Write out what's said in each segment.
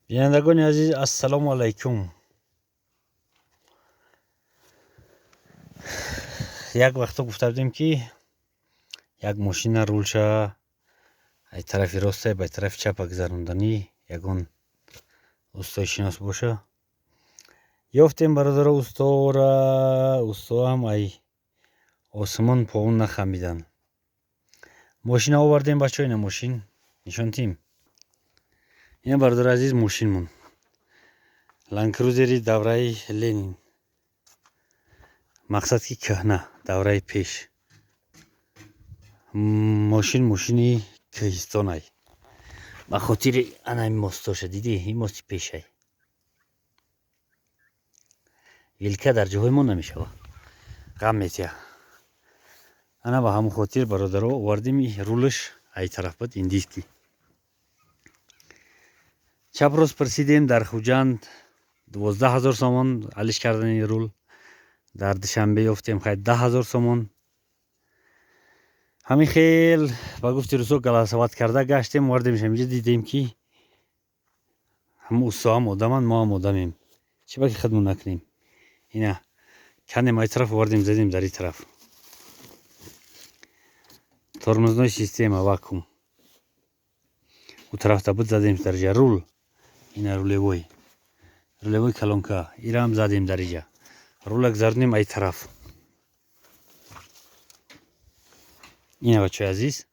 Бинандагони азиз, ассалому алайкум. Як вақто гуфта будем, ки як мошина рулша ай тарафи росте ба тарафи чапа гузаронданӣ ягон устои шинос боша. Ёфтем, бародаро, устора. Устоам ай осмон поун нахамидан. Мошина овардем, бачо, ина мошин нишон тим. Ина, бародари азиз, мошинмон. Ландкрузери давраи Ленин. Мақсад ки кӯҳна, давраи пеш. Мошин мошини кӯҳистонай. Ба хотири ана мостоша дидӣ, ин мости пешай. Вилка дар ҷоҳои мо намешава. Ғам метия. Ана ба ҳамон хотир, бародаро, овардем, рулаш ай тараф буд, индийский. Чап рост пурсидем, дар Хуҷанд 12 000 сомон алиш кардани рул, дар Душанбе ёфтем, хай, 10 000 сомон. Ҳамин хел, ба гуфти рӯзо, голосовать карда гаштем, овардемш ҳаминҷа, дидем, ки ҳама устоам одаманд, мо ҳам одамем. Чӣ ба ки хидмат накунем? Ина кандем ай тараф, овардем, задем дар ин тараф. Тормозной система вакуум. У тарафта буд, задем дар ҷа рул. Ина рулевой. Рулевой колонка. Ирам задем дар иҷа. Рула гузаронем ай тараф. Ина, бачаи азиз,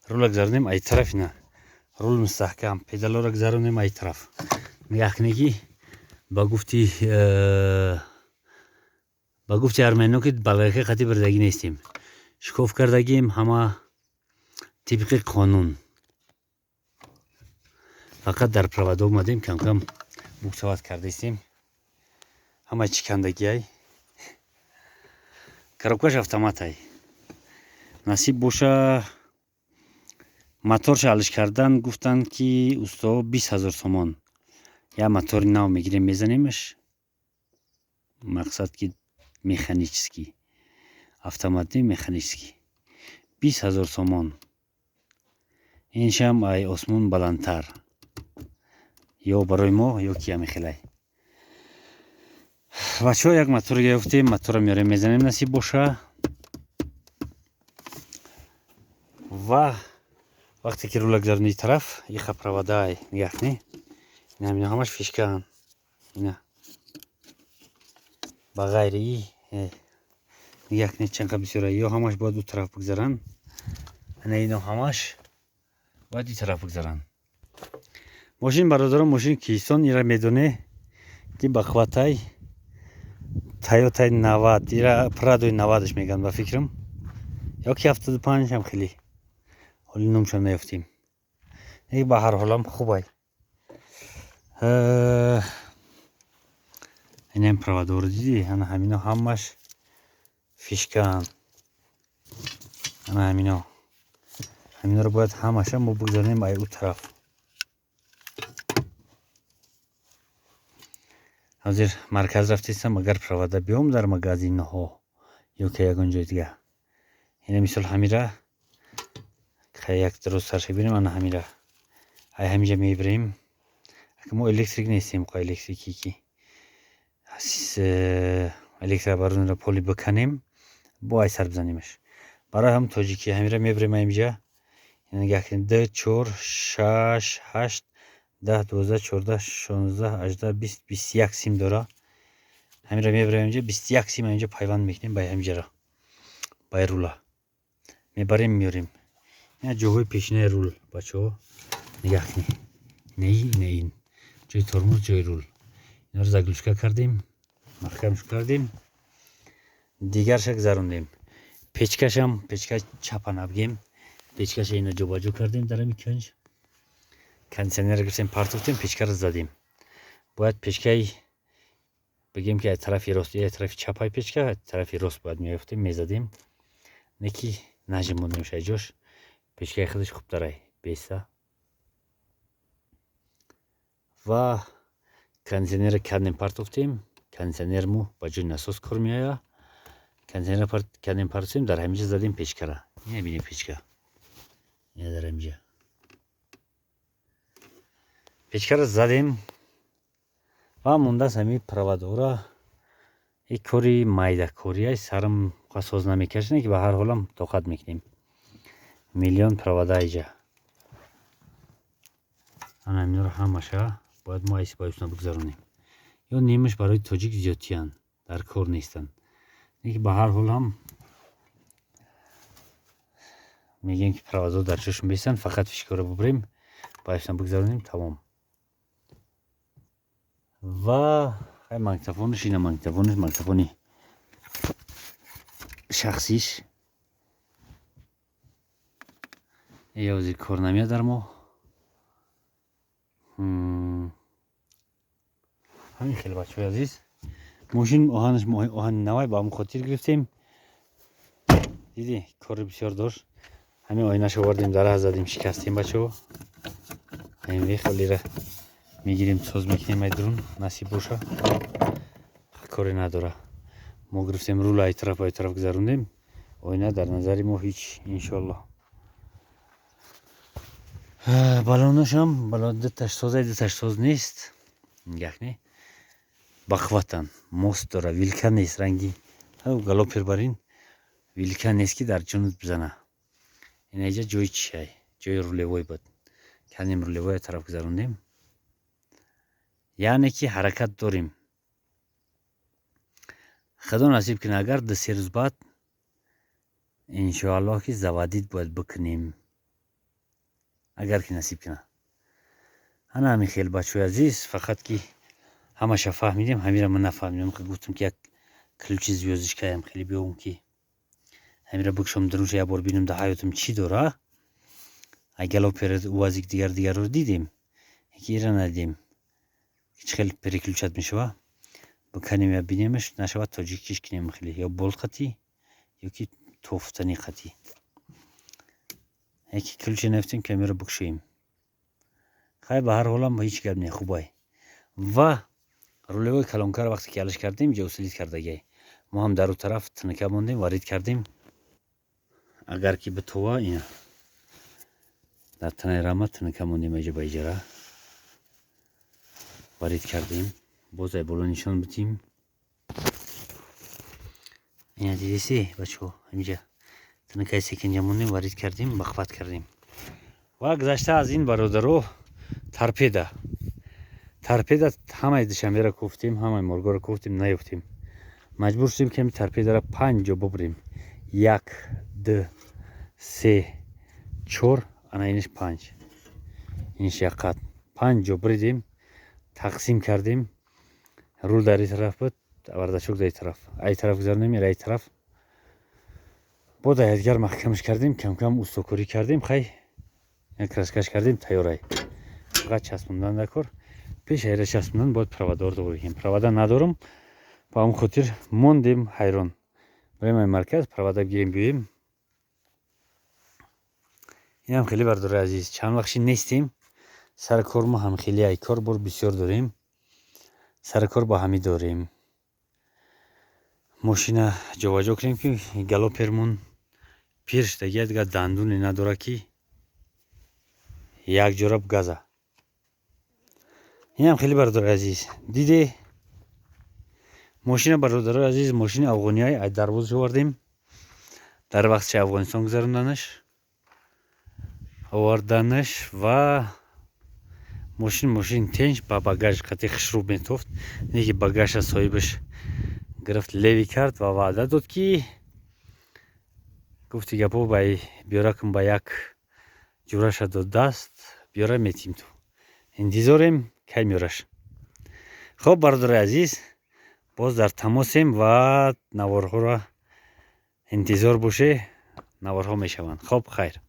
рула гузаронем ай тараф, ина. Рул мустаҳкам, педалора гузаронем ай тараф. Нигоҳ кунед, ки ба гуфти армяно, ки балгака қати бирдагӣ нестем. Шикоф кардагим, ҳама тибқи қонун. Фақат дар провода омадем, камкам буксовать кардастем. Ҳама чикандагиай. Коробкаш автоматай. Насиб боша, моторша алиш кардан гуфтанд, ки усто 20 000 сомон. Я мотори нав мегирем, мезанемаш. Мақсад ки механический. Автомат не, механический. 20 000 сомон. Иншам ай осмон баландтар. Ё барои мо, ё ки ҳамин хелай. Бачаҳо, як мотор гирифтем, мотора меорем, мезанем, насиб боша. Ва вақте ки рула гузаронди тараф, иха проводаай, нигоҳ кунед. Ина ҳамино ҳамаш фишкаанд. Ина. Ба ғайри нигоҳ кунед, чанд қа бисёра. Ё ҳамаш бояд ду тараф бигзаранд. Ана ино ҳамаш бояд ин тараф бигзаранд. Мошин, бародарон, мошини кӯҳистон, ира медоне, ки ба қувватай Тойотай 90, ира Прадои 90-аш мегӯянд, ба фикрам. Ё ки 75 ҳам хеле. Ҳоли номшон наёфтем. Ба ҳар ҳолам хубай. Инам проводоро дидӣ? Ана ҳамино ҳамаш фишкаанд. Ана ҳамино. Ҳаминоро бояд ҳамаша мо бигзаронем ай ӯ тараф. Ҳозир марказ рафтестам, агар провода биём дар магазинҳо ё ки ягон ҷои дига. Ина мисол ҳамира як дурусттарша бинем, ана ҳамира. Ай ҳаминҷа мебирем. Ака мо электрик нестем, ко электрики ки электрооборудованиро поли биканем, бо ай сар бизанемаш. Барои ҳам тоҷикӣ ҳамира мебирем ҳаминҷа. Нигоҳ кунед, 2, 4, 6, 8, 10, 12, 14, 16, 18, 20, 21 сим дора. Ҳамира мебирем инҷа, 21 сим инҷа пайванд мекунем ба ҳаминҷаро. Ба рула. Мебарем, меорем. Ина ҷоҳои пешинаи рул, бачаҳо. Нигоҳ кунед. Ина ин, ина ин. Ҷои тормоз, ҷои рул. Инро заглушка кардем, маҳкамш кардем. Дигарша гузарондем. Печкашам, печка чапа набгем. Печкаша ина ҷобаҷо кардем дар ҳамин кунҷ. Кондитсионерро гирифтем, партофтем, печкаро задем. Бояд печкаи бигем, ки аз тарафи рост, ё тарафи чапаи печка, аз тарафи рост бояд меёфтем, мезадем. Не ки нажимондемш ай ҷош. Печкаи худаш хубтарай, беса. Ва кондитсионерро кардем, партофтем. Кондитсионерму ба ҷои насос кор меояд. Кондитсионерро кардем, партофтем, дар ҳаминҷа задем печкара. Ина бинед печка. Ина дар ҳаминҷа. Печкаро задем ва мондааст ҳамин проводора. И кори майдакория, сарам соз намекашне, ки ба ҳар ҳолам тоқат мекунем. Миллион провода иҷа, ана ҳаминро ҳамаша бояд мо айси баёсна бигзаронем. Ё нимаш барои тоҷик зиёдтиянд, дар кор нестанд. Ки ба ҳар ҳол ҳам мегӯем, ки проводо дар ҷошон бестанд, фақат фишкаро бубурем, баёсна бигзаронем, тамом. Ва магнитофонаш, ина магнитофонаш, магнитофони шахсиш ёзи кор намеяд дар мо. Ҳамин хел, бачаҳои азиз, мошин оҳанаш оҳани навай, ба ҳамн хотир гирифтем. Диди, кори бисёр дошт. Ҳамин оинаша овардем, дара задем, шикастем, бачаҳо. Ҳамин вехолира мегирем, соз мекунем ай дурун, насиб боша, коре надора. Мо гирифтем, рула ай тараф, ай тараф гузарондем, оина дар назари мо ҳеҷ, иншоаллоҳ. Балонашам балон дуташ созай, дуташ соз нест. Нигах не, бахватан мост дора, вилка нест, ранги галопер барин вилка нест, ки дар ҷунут бизана. Инаиҷа ҷои чиай, ҷои рулевой буд, канем, рулевой тараф гузарондем. Яъне ки ҳаракат дорем, худо насиб кунад, агар 2-3 рӯз баъд, иншоаллоҳ, ки заводить бояд бикунем, агар ки насиб кунад. Ана ҳамин хел, бачаҳои азиз, фақат ки ҳамаша фаҳмидем, ҳамира ман нафаҳмидем. Гуфтам, ки як ключи звёздочкаям хеле биёвам, ки ҳамира бикушом, дарунша як бор бинам, дар ҳаётам чӣ дора. Ай галопер УАЗик дигар дигарро дидем, ки ира надидем, чӣ хел переключать мешава. Биканем, я бинемаш, нашавад, тоҷикиш кинем хеле, ё болт қатӣ, ё ки тофтани қатӣ. Яки ключе нафтем, ки ҳамиро бикушоем. Хай, ба ҳар ҳолам ҳеҷ гап не, хубай. Ва рулевой колонкаро вақте ки алиш кардем, ҷо усилить кардагиай, мо ҳам дар ӯ тараф тнка мондем, варид кардем. Агар ки битова, ина дар танаи рама тнка мондем, аҷа ба иҷара варид кардем. Боз ай боло нишон битим. Ина дидеси, бачаҳо, ҳамиҷа тнкаи секинҷа мондем, варид кардем, бахват кардем. Ва гузашта аз ин, бародаро, торпеда ҳамаи Душанберо кофтем, ҳамаи моргоро кофтем, наёфтем. Маҷбур шудем, ки ҳами торпедаро панҷ ҷо бубурем: як, ду, се, чор, ана иниш панҷ, иниш як қат. Панҷ ҷо буридем, тақсим кардем. Рул дар ин тараф буд, бардачок дар ин тараф, ай тараф гузаронем, ир ай тараф. Бо даядгар маҳкамаш кардем, камкам устокорӣ кардем. Хай, краскаш кардем, тайёрай, фақат часпондан дар кор. Пеш айра часпондан бояд проводор дорем, провода надорам, ба ҳамн хотир мондем ҳайрон. Барем ай марказ провода бигирем, биёем. Инам хеле, бардори азиз, чанд вақти нестем сари кор. Мо ҳам хеле ай кор бор бисёр дорем, сари кор ба ҳамӣ дорем. Мошина ҷобаҷо кунем, ки галопермон пир шудагия, дигар дандуне надорад, ки якҷора газа. Инам хеле, бародари азиз, диде мошина. Бародарои азиз, мошини афғониай, ай Дарвозаш овардем, дар вақтши Афғонистон гузаронданаш, оварданаш. Ва мошин тенҷ, ба багаж қати хушрӯ метофт, не ки багажа соҳибаш гирифт, левый кард ва ваъда дод, ки гуфти гапо ба биёракун, ба як ҷураша дод даст, биёра метим, ту интизорем, кай меёраш. Хоб, бародари азиз, боз дар тамосем ва наворҳоро интизор боше, наворҳо мешаванд. Хоб, хайр.